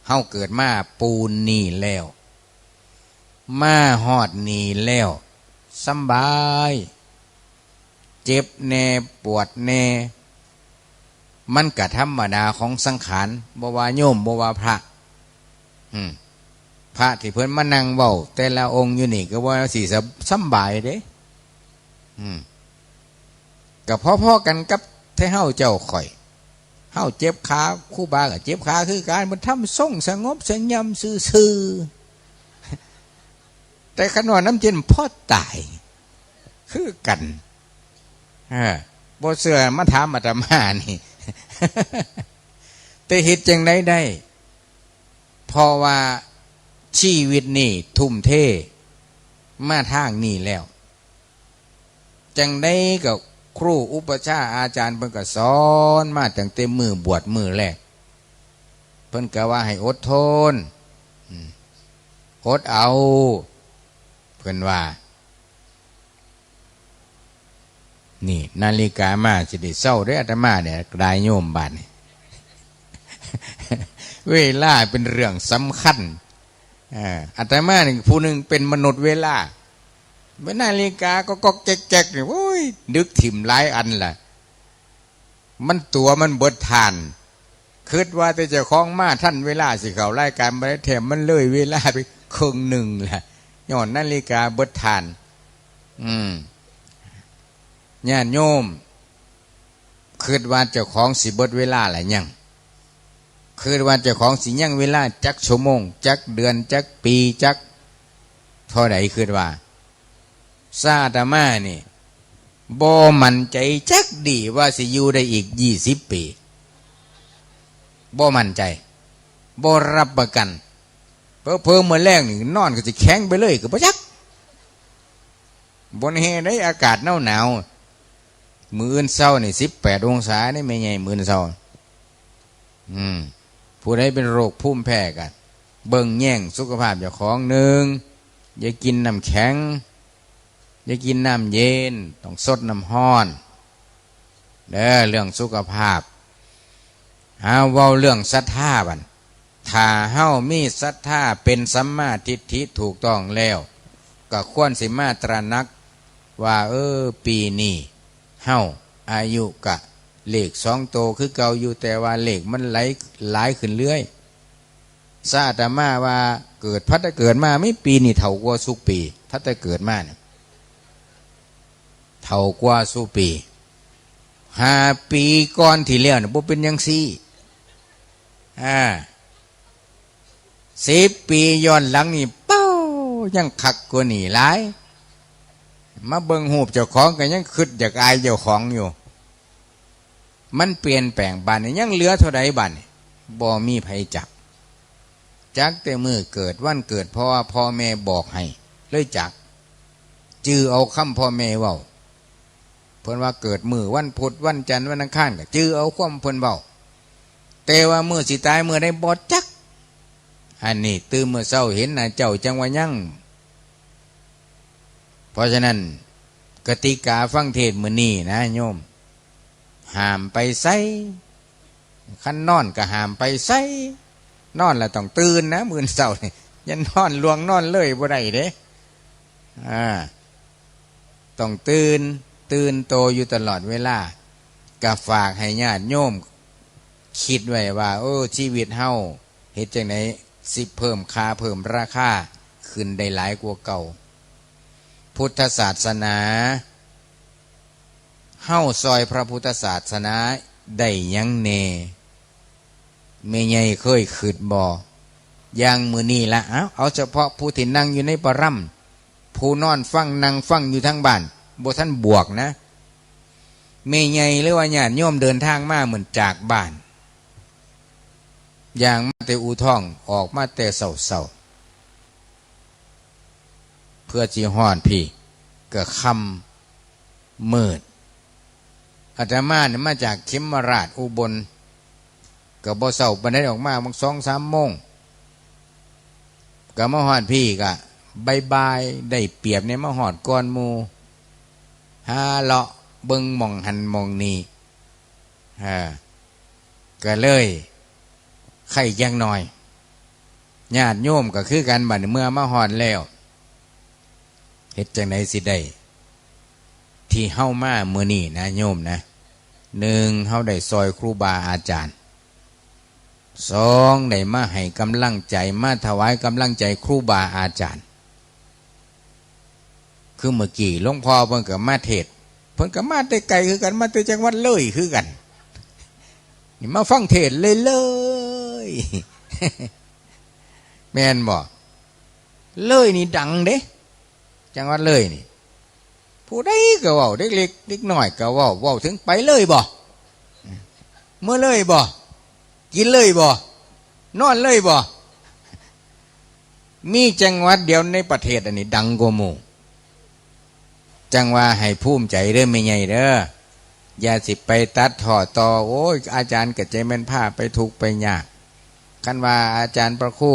เฮาเกิดมาปูนนี่แล้ว มาฮอดนี่แล้ว สำบาย เจ็บแน่ ปวดแน่ มันก็ธรรมดาของสังขาร บ่ว่าโยม บ่ว่าพระ อืม พระที่เพิ่นมานั่งเว้า แต่ละองค์อยู่นี่ก็ว่าสิสำ- สำบายเด้ อืม ก็พอๆกันกับไทเฮาเจ้าข้อย เฮาเจ็บขา ครูบาก็เจ็บขาคือกัน เพิ่นทำทรงสงบเสงี่ยมซื่อๆ แต่คันว่านำเจ้าพอตาย คือกัน เออ บ่เชื่อมาถามอาตมานี่ แต่เฮ็ดจั่งใดได้ เพราะว่าชีวิตนี่ทุ่มเทมาทางนี้แล้ว จั่งใดก็ครูอุปัชฌาย์อาจารย์เพิ่นก็สอนมาตั้งแต่มื้อบวชมื้อแรก เพิ่นก็ว่าให้อดทน อืม อดเอา เพิ่นว่า นี่นาฬิกามาสิได้เซาเด้อ อาตมาเนี่ย กระไดโยมบาดนี่ เวลาเป็นเรื่องสำคัญ เอ่อ อาตมานี่ผู้หนึ่งเป็นมนุษย์เวลา เมื่อนาฬิกาก็ก๊อกแก๊กๆ นี่ โอ้ย ดึกถิ่มหลายอันล่ะ มันตั๋วมันเบิดถ่าน คิดว่าแต่เจ้าของมาทันเวลาสิเข้ารายการ บ่ได้แท้มันเลยเวลาไปครึ่งหนึ่งล่ะ ย้อนนาฬิกาเบิดถ่าน อืม ญาติโยม คิดว่าเจ้าของสิเบิดเวลาล่ะยัง คิดว่าเจ้าของสิยังเวลาจักชั่วโมง จักเดือน จักปี จักเท่าใด คิดว่า ซาอาตมานี่ บ่มั่นใจจักดีว่าสิอยู่ได้อีกยี่สิบปี บ่มั่นใจ บ่รับประกัน เผลอๆ มื้อแลงนี่นอนก็สิแข็งไปเลยก็บ่จัก บ่แน่เด้ อากาศหนาวๆ มื้ออื่นเช้านี่สิบแปดองศาเด้ แม่ใหญ่ มื้ออื่นเช้า อืม ผู้ใดเป็นโรคภูมิแพ้ก็เบิ่งแยงสุขภาพเจ้าของ หนึ่ง อย่ากินน้ำแข็ง อย่ากินน้ำเย็น ต้องซดน้ำร้อน เด้อ เรื่องสุขภาพ เอาเว้าเรื่องศรัทธาบัด ถ้าเฮามีศรัทธาเป็นสัมมาทิฏฐิถูกต้องแล้ว ก็ควรสิมาตระหนักว่า เออ ปีนี้เฮาอายุกะเลขสองโตคือเก่าอยู่ แต่ว่าเลขมันไหลหลายขึ้นเรื่อย ซาอาตมาว่าเกิด พัดแต่เกิดมา มีปีนี่เฒ่ากว่าซุปี พัดแต่เกิดมาเนี่ย เฒ่ากว่าซุปี ห้าปีก่อนที่แล้วเนี่ยบ่เป็นจั่งซี้ อ่า สิบปีย้อนหลังนี่ เป้า ยังคักกว่านี่หลาย มาเบิ่งรูปเจ้าของก็ยังคิดอยากอายเจ้าของอยู่ มันเปลี่ยนแปลง บัดนี้ยังเหลือเท่าใดบัดนี้ บ่มีไผจัก จักแต่มื้อเกิดวันเกิด เพราะว่าพ่อแม่บอกให้ เลยจัก จื่อเอาคำพ่อแม่เว้า เพิ่นว่าเกิดมื้อวันพุธ วันจันทร์ วันอังคาร ก็จื่อเอาความเพิ่นเว้า แต่ว่ามื้อสิตายมื้อใดบ่จัก อันนี้ตื่นมื้อเช้าเห็นหน้าเจ้าจั่งว่ายัง เพราะฉะนั้น กติกาฟังเทศน์มื้อนี้นะโยม ห้ามไปไส คันนอนก็ห้ามไปไส นอนแล้วต้องตื่นนะ มื้อเช้านี่ อย่านอนล่วงนอนเลยบ่ได้เด้ อ่า ต้องตื่น ตื่นโตอยู่ตลอดเวลา ก็ฝากให้ญาติโยมคิดไว้ว่า โอ้ ชีวิตเฮาเฮ็ดจั่งใดสิเพิ่มค่าเพิ่มราคาขึ้นได้หลายกว่าเก่า พุทธศาสนา เฮาซอยพระพุทธศาสนาได้หยังแหน่ แม่ใหญ่เคยคิดบ่ อย่างมื้อนี้ละ เอา เอาเฉพาะผู้ที่นั่งอยู่ในประรำ ผู้นอนฟังนั่งฟังอยู่ทางบ้าน บ่ทันบวกนะ แม่ใหญ่หรือว่าญาติโยมเดินทางมาเหมือนจากบ้าน ย่างมาแต่อู่ทอง ออกมาแต่เช้าๆ เพื่อสิฮอดพี้ ก็ค่ำมืด อาตมาเนี่ยมาจากเขมราชอุบล ก็บ่เช้าปานใด ออกมาบางสองสามโมง ก็มาฮอดพี้ก็บ่ายๆ ได้เปรียบเนี่ย มาฮอดก่อนหมู่ หาเลาะเบิ่งหม่องหั้นหม่องนี้ เออ ก็เลยไคจักหน่อย ญาติโยมก็คือกัน บัดนี้เมื่อมาฮอดแล้ว เฮ็ดจั่งใดสิได้ ที่เฮามามื้อนี้นะโยมนะ หนึ่ง เฮาได้ซอยครูบาอาจารย์ สอง ได้มาให้กำลังใจ มาถวายกำลังใจครูบาอาจารย์ คือเมื่อกี้หลวงพ่อเพิ่นก็มาเทศน์ เพิ่นก็มาแต่ไกลคือกัน มาแต่จังหวัดเลยคือกัน นี่มาฟังเทศน์เลยเลย แม่นบ่ เลยนี่ดังเด้ จังหวัดเลยนี่ ผู้ใดก็เว้า เด็กเล็กเด็กน้อยก็เว้า เว้าถึงไปเลยบ่ เมื่อเลยบ่ กินเลยบ่ นอนเลยบ่ มีจังหวัดเดียวในประเทศอันนี้ดังกว่าหมู่ จั่งว่าให้ภูมิใจเด้อแม่ใหญ่เด้อ อย่าสิไปตัดท้อต่อ โอ้ย อาจารย์ก็จะแม่นพาไปทุกข์ไปยาก คันว่าอาจารย์พระครู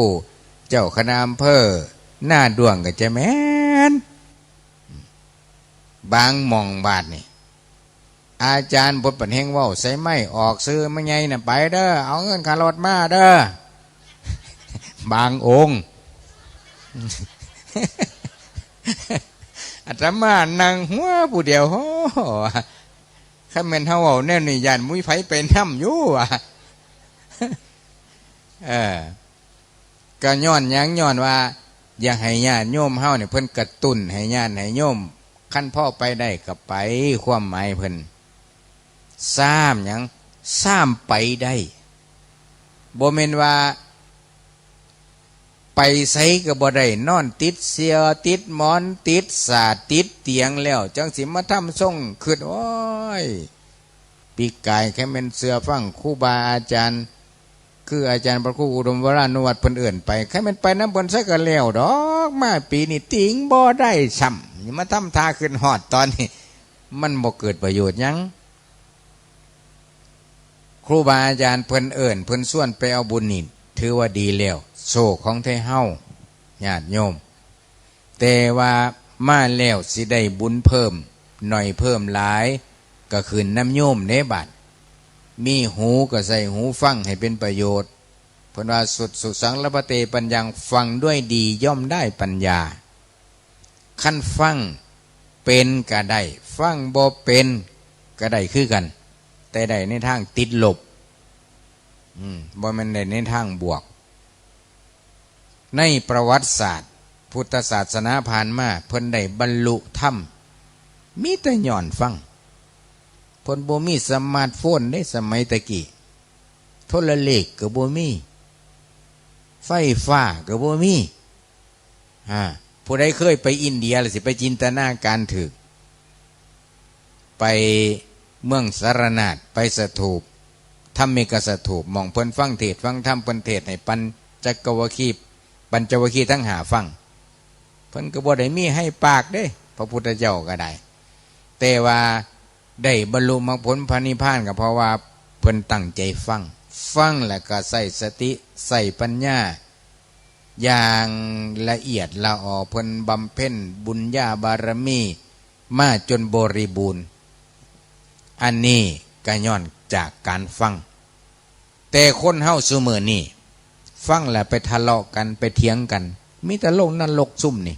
เจ้าคณะอำเภอหน้าด้วงก็จะแม่น บางหม่องบาดนี่ อาจารย์บดปันแฮงเว้าใส่ไมค์ออกซื่อ แม่ใหญ่น่ะไปเด้อ เอาเงินค่ารถมาเด้อ บางองค์ อาตมานั่งหัวผู้เดียว โอ้ คันแม่นเฮาเว้าแนวนี้ ย่านบ่มีไผไปนำอยู่ว่ะ เออ ก็ย้อนหยัง ย้อนว่าอยากให้ญาติโยมเฮาเนี่ย เพิ่นกระตุ้นให้ญาติให้โยม คันพอไปได้ก็ไป ความหมายเพิ่น ซ้ำหยัง ซ้ำไปได้ บ่แม่นว่า ไปไสก็บ่ได้ นอนติดเสื่อ ติดหมอน ติดสาด ติดเตียงแล้ว จั่งสิมาทำทรงคิด โอ้ย ปีกาย คันแม่นเชื่อฟังครูบาอาจารย์ คืออาจารย์พระครูอุดมวรานุวัฒน์เพิ่นเอิ้นไป คันแม่นไปนำเพิ่นซะก็แล้วดอก มาปีนี้ติงบ่ได้ซ้ำ นี่มาทำท่าคิดฮอดตอนนี้ มันบ่เกิดประโยชน์หยัง ครูบาอาจารย์เพิ่นเอิ้น เพิ่นชวนไปเอาบุญนี่ ถือว่าดีแล้ว โชคของไทเฮา ญาติโยม แต่ว่ามาแล้วสิได้บุญเพิ่มหน่อยเพิ่มหลาย ก็ขึ้นนำโยมเด้บาด มีหูก็ใส่หูฟังให้เป็นประโยชน์ เพิ่นว่า สุ สุสัง ลพะเต ปัญญัง ฟังด้วยดีย่อมได้ปัญญา คันฟังเป็นก็ได้ ฟังบ่เป็นก็ได้คือกัน แต่ได้ในทางติดลบ อืม บ่แม่นได้ในทางบวก ในประวัติศาสตร์พุทธศาสนาผ่านมา เพิ่นได้บรรลุธรรม มีแต่ย้อนฟัง เพิ่นบ่มีสมาร์ทโฟนเด้ สมัยตะกี้ โทรเลขก็บ่มี ไฟฟ้าก็บ่มี อ่า ผู้ใดเคยไปอินเดียแล้วสิไปจินตนาการถืก ไปเมืองสารนาถ ไปสถูป ธรรมิกสถูป หม่องเพิ่นฟังเทศน์ฟังธรรม เพิ่นเทศน์ให้ปัญจวัคคีย์ ปัญจวัคคีย์ทั้งห้าฟัง เพิ่นก็บ่ได้มีไฮปาร์คเด้ พระพุทธเจ้าก็ได้ แต่ว่าได้บรรลุมรรคผลพระนิพพานก็เพราะว่าเพิ่นตั้งใจฟัง ฟังแล้วก็ใช้สติ ใช้ปัญญา อย่างละเอียดละออ เพิ่นบำเพ็ญบุญญาบารมีมาจนบริบูรณ์ อันนี้ก็ย้อนจากการฟัง แต่คนเฮาซุมื้อนี้ ฟังแล้วไปทะเลาะกัน ไปเถียงกัน มีแต่ลงนรกซุมนี่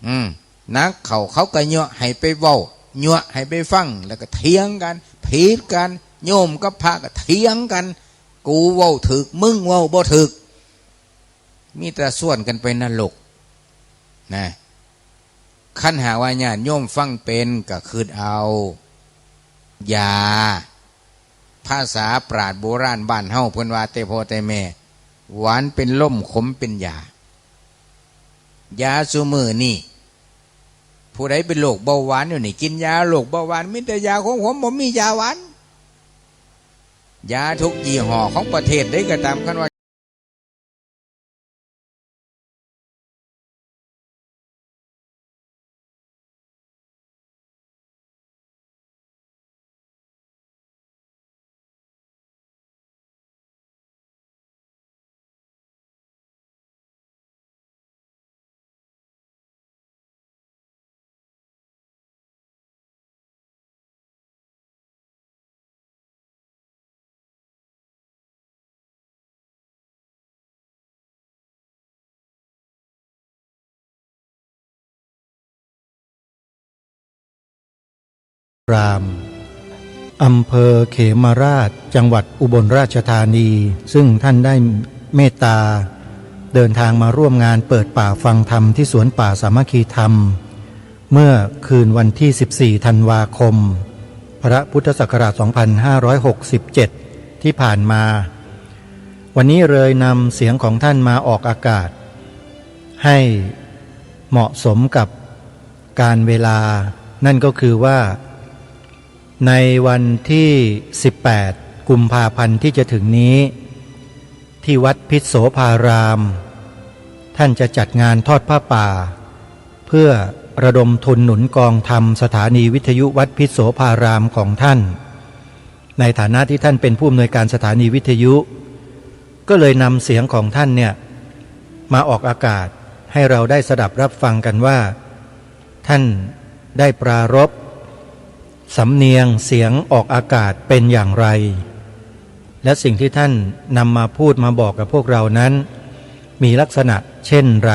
อืม หนักเข้าเขาก็เยาะให้ไปเว้า เยาะให้ไปฟัง แล้วก็เถียงกัน ผิดกัน โยมกับพระก็เถียงกัน กูเว้าถูก มึงเว้าบ่ถูก มีแต่ส่วนกันไปนรกนะ คันหากว่าญาติโยมฟังเป็นก็คือเอา ยา ภาษาปราชญ์โบราณบ้านเฮาเพิ่นว่าแต่พ่อแต่แม่ หวานเป็นลม ขมเป็นยา ยาซุมื้อนี่ ผู้ใดเป็นโรคเบาหวานอยู่นี่ กินยาโรคเบาหวาน มีแต่ยาขมๆ บ่มียาหวาน ยาทุกยี่ห้อของประเทศใดก็ตาม คันว่า ราม อำเภอเขมราช จังหวัดอุบลราชธานี ซึ่งท่านได้เมตตา เดินทางมาร่วมงานเปิดป่าฟังธรรมที่สวนป่าสามัคคีธรรม เมื่อคืนวันที่ สิบสี่ ธันวาคม พระพุทธศักราช สองพันห้าร้อยหกสิบเจ็ด ที่ผ่านมา วันนี้เลยนำเสียงของท่านมาออกอากาศ ให้เหมาะสมกับการเวลา นั่นก็คือว่า ในวันที่ สิบแปด กุมภาพันธ์ที่จะถึงนี้ ที่วัดพิษโสภาราม ท่านจะจัดงานทอดผ้าป่า เพื่อระดมทุนหนุนกองธรรมสถานีวิทยุวัดพิษโสภารามของท่าน ในฐานะที่ท่านเป็นผู้อำนวยการสถานีวิทยุ ก็เลยนำเสียงของท่านเนี่ย มาออกอากาศให้เราได้สดับรับฟังกันว่า ท่านได้ปรารภสำเนียงเสียงออกอากาศเป็นอย่างไร และสิ่งที่ท่านนำมาพูดมาบอกกับพวกเรานั้น มีลักษณะเช่นไร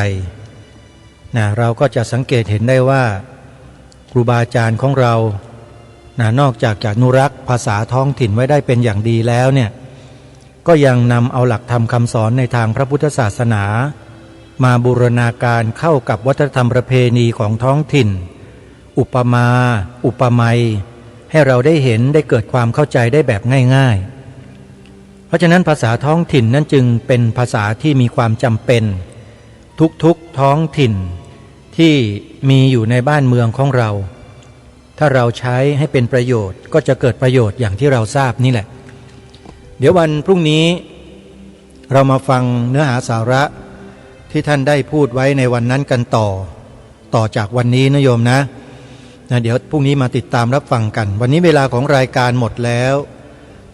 นะ เราก็จะสังเกตเห็นได้ว่า ครูบาอาจารย์ของเรานะ นอกจากจะอนุรักษ์ภาษาท้องถิ่นไว้ได้เป็นอย่างดีแล้วเนี่ย ก็ยังนำเอาหลักธรรมคำสอนในทางพระพุทธศาสนา มาบูรณาการเข้ากับวัฒนธรรมประเพณีของท้องถิ่น อุปมา อุปไมย ให้เราได้เห็นได้เกิดความเข้าใจได้แบบง่ายๆ เพราะฉะนั้นภาษาท้องถิ่นนั้นจึงเป็นภาษาที่มีความจำเป็น ทุกๆท้องถิ่นที่มีอยู่ในบ้านเมืองของเรา ถ้าเราใช้ให้เป็นประโยชน์ ก็จะเกิดประโยชน์อย่างที่เราทราบนี่แหละ เดี๋ยววันพรุ่งนี้ เรามาฟังเนื้อหาสาระที่ท่านได้พูดไว้ในวันนั้นกันต่อ ต่อจากวันนี้นะโยมนะ นะ เดี๋ยวพรุ่งนี้มาติดตามรับฟังกัน วันนี้เวลาของรายการหมดแล้ว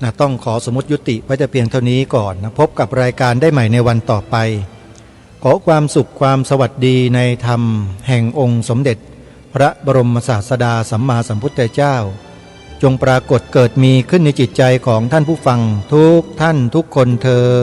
นะ ต้องขอสมมติยุติไว้แต่เพียงเท่านี้ก่อนนะ พบกับรายการได้ใหม่ในวันต่อไป ขอความสุขความสวัสดีในธรรมแห่งองค์สมเด็จพระบรมศาสดาสัมมาสัมพุทธเจ้า จงปรากฏเกิดมีขึ้นในจิตใจของท่านผู้ฟังทุกท่านทุกคนเทอ